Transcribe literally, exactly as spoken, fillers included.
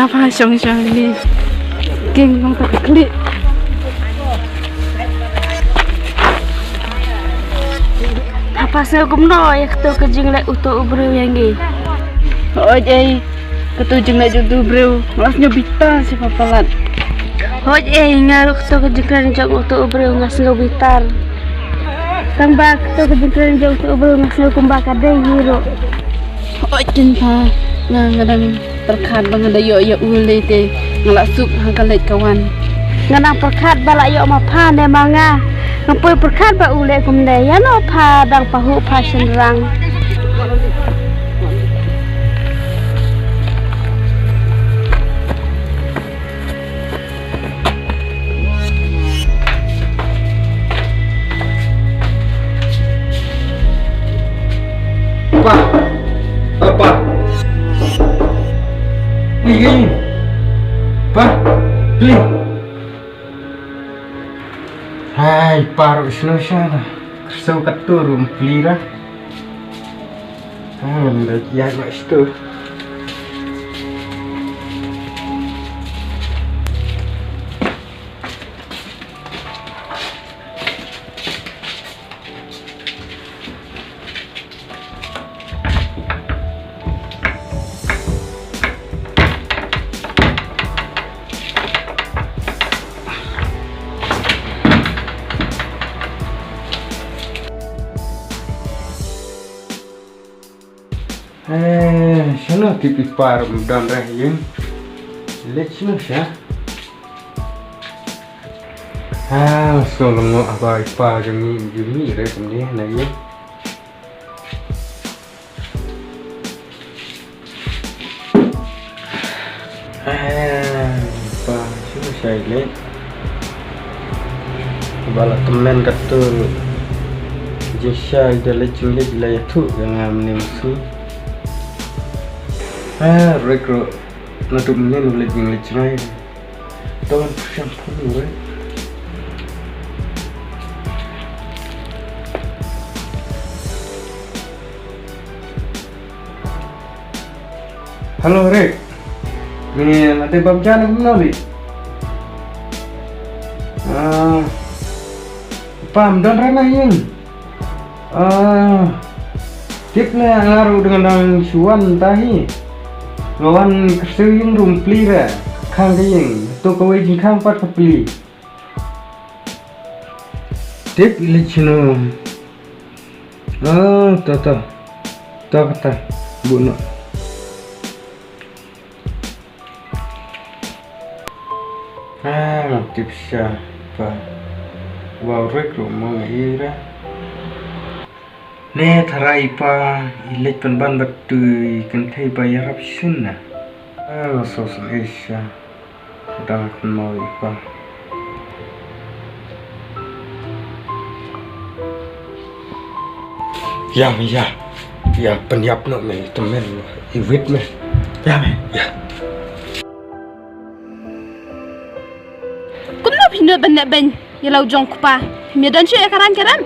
Apa shong shong ni. King nong tak klik. Apa sngewbha kumno ïa kato ka jingleh uto u briew ïa ngi? Hooid ei, kato jingleh jong uto u briew nga la sngew bitar shi palat. Hooid ei, nga ruh kato ka jingkren jong uto u briew nga sngew bitar. Tang ba kato ka jingkren jong uto u briew nga sngew kumba ka dei hi ruh. Hooid kynta, nga nga dang pyrkhat ba nga da ïoh ïa u lei te nga la suk ha ka leit ka wan. Nga dang pyrkhat ba la ïoh ma pha ne ma nga. Nga poi pyrkhat ba u leh kumne, ïa no pha dang pahuh pha shynrang. Pa, pa, pa. Ni, ni. Pa, pli. Hai, pa ruh sngewsih na. Kyrsew katto ruh pli ra. Hmm, da ïa ma sto. Eh, shano tip i pa ruh ym don re ïing. Leit shano sha? Ah, sngewlyngngoh ba i pa jong ngi, jong ngi re kumne na ïing. Ah, pa, shu shai leh. Ba la tymmen katto. Jingshai da leit jingleit la ïathuh ïa nga mynne mynsngi. Ah, rek ruh naduh mynne u leit jingleit jngai. Don pyrshang phone ruh. Hello, Rick. Ngi la dei bam ja ne kumno, Rick? Ah, pam don re na ïing. Ah, tip ne nga ruh dang dang shu wan ta hi. Nga wan kyrsiewiew ruh pli re. Khang ka ïing. To kawei jingkhang pat ka pli. Tip i leit shano. Ah, to, to. To kata. Buh noh. Ah, tip sha pa. Wow, rek ruh mong ira. Ne tharai pa i leit pynban bad tu i kynthei ba ïarap shisien na. Ah, so so isha. Dang kynmaw ïa i pa. Ïa me ïa. Ïa pynïap noh me i tymmen i wit me. Ïa me ïa. Kumno phi nud ban neh beiñ ïa la u jong u kpa? Phim ïa don shuh ïa ka rang ka ram.